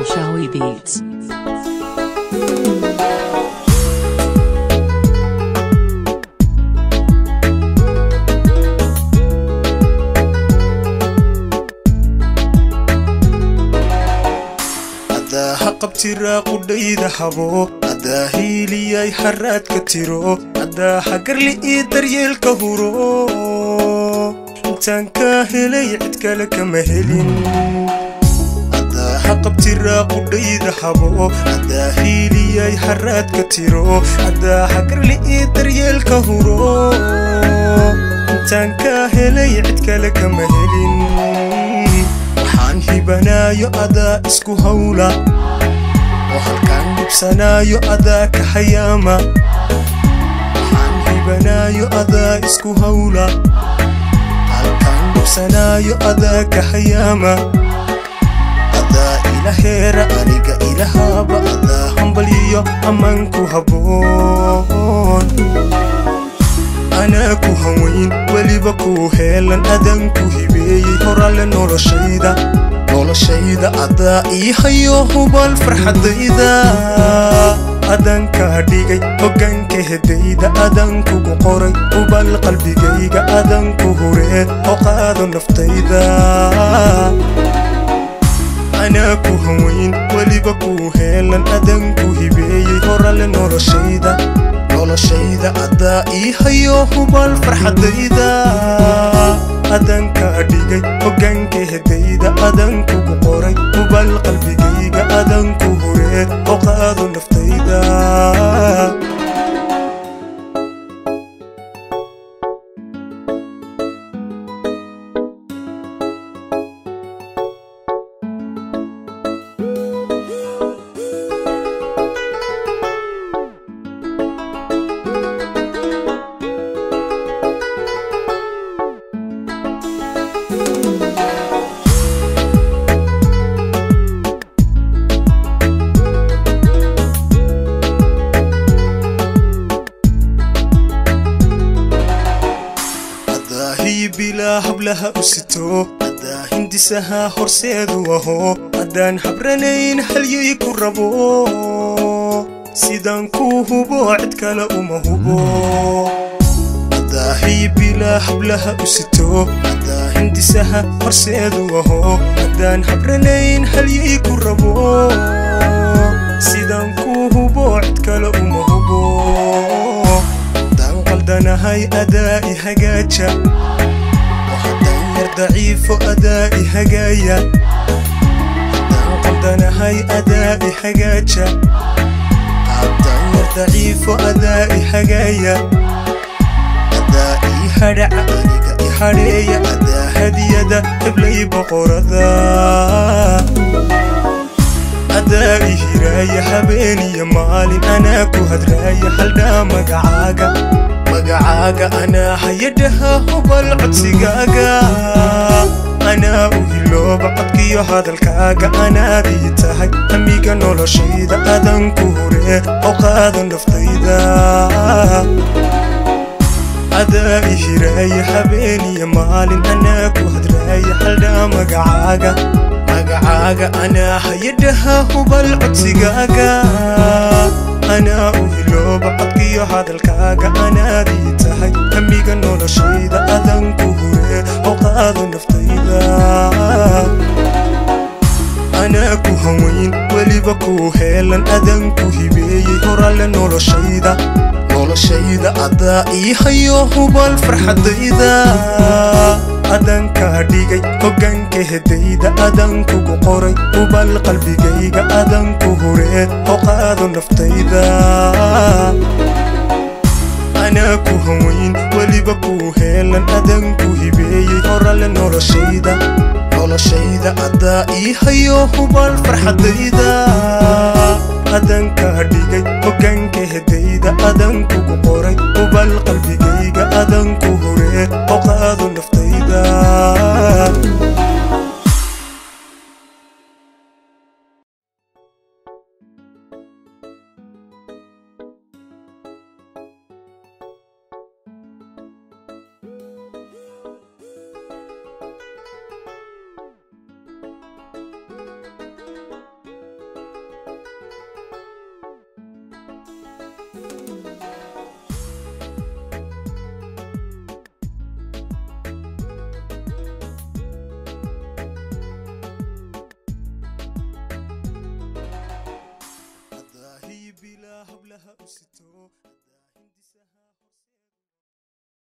Bulshawi Beats. Adaa qabtira qudhayda habo, adaa hiiliyay haraadka tiro, adaa hagarli ii daryeelka huro. Intaan kaa helay cid kale kama helin. Adaa qabtira qudhayda habo, adaa hiiliyay haraadka tiro, adaa hagarli ii daryeelka huro. Intaan kaa helay cid kale kama helin. Waxaan hibanaayo adaa isku hawla, oo halkaan dhibsanaayo adaa ka hayaama. Waxaan hibanaayo adaa isku hawla, halkaan dhibsanaayo adaa ka hayaama. Adaa ila heera aniga ilahaaba, adaa hambalyiyo ammaan ku habboon. Anaa ku haweyn weliba kuu heelan, adaan ku hibeeyey horale noloshayda. Noloshayda adaa ii hayo hubal farxadayda, adaan kaa dhigay hoggaanka hedayda, adaan kugu qoray hubal qalbigayga, adaan ku huree oo qaado naftayda. Anaa ku haweyn weliba kuu heelan, adaan ku hibeeyey horale noloshayda. Noloshayda adaa ii hayo hubal farxadayda, adaan kaa dhigay hoggaanka hedayda, adaan kugu qoray hubal qalbigayga, adaan ku huree oo qaado naftayda. Adaa bilaa hablaha u sito, adaa hindisaha horseedu aho, haddaan habranayn halyay ku rabo. Sidaan kuu hubo cid kale uma hubo. Adaa bilaa hablaha u sito, adaa hindisaha horseedu aho, haddaan habranayn halyay ku rabo. Sidaan kuu hubo cid kale uma hubo. Haddaan qaldanahay adaa i hagaaja, oo haddaan yar daciifo adaa i hagaaya. Haddaan qaldanahay adaa i hagaaja, haddaan yar daciifo adaa i hagaaya. Adaa ii hadhaca aniga i hadheeya, adaa hadiyada heblay boqorada. Adaa i hiraaya habeeniyo maalin, anaa ku hadraaya haldhaa magacaaga. Magacaaga anaa hayadhaha hubal codsigaaga, anaa u hilooba codkiyo hadalkaaga. Anaadii tahay amiga noloshayda, adaan ku huree oo qaado naftayda. Adaa i hiraaya habeeniyo maalin, anaa ku hadraaya haldhaa magacaaga. Magacaaga anaa hayadhaha hubal codsigaaga, anaa u hilooba codkiyo hadalkaaga. Anaadii tahay amiga noloshayda, adaan ku huree oo qaado naftayda. Anaa ku haweyn weliba kuu heelan, adaan ku hibeeyey horale noloshayda. Noloshayda adaa ii hayo hubal farxadayda, adaan kaa dhigay hoggaanka hedayda, adaan kugu qoray hubal qalbigayga, adaan ku huree oo qaado naftayda. Anaa ku haweyn weliba kuu heelan, adaan ku hibeeyey horale noloshayda. Noloshayda adaa ii hayo hubal farxadayda, adaan kaa dhigay hoggaanka hedayda, adaan kugu qoray hubal qalbigayga, adaan ku huree oo qaado naftayda. U sita.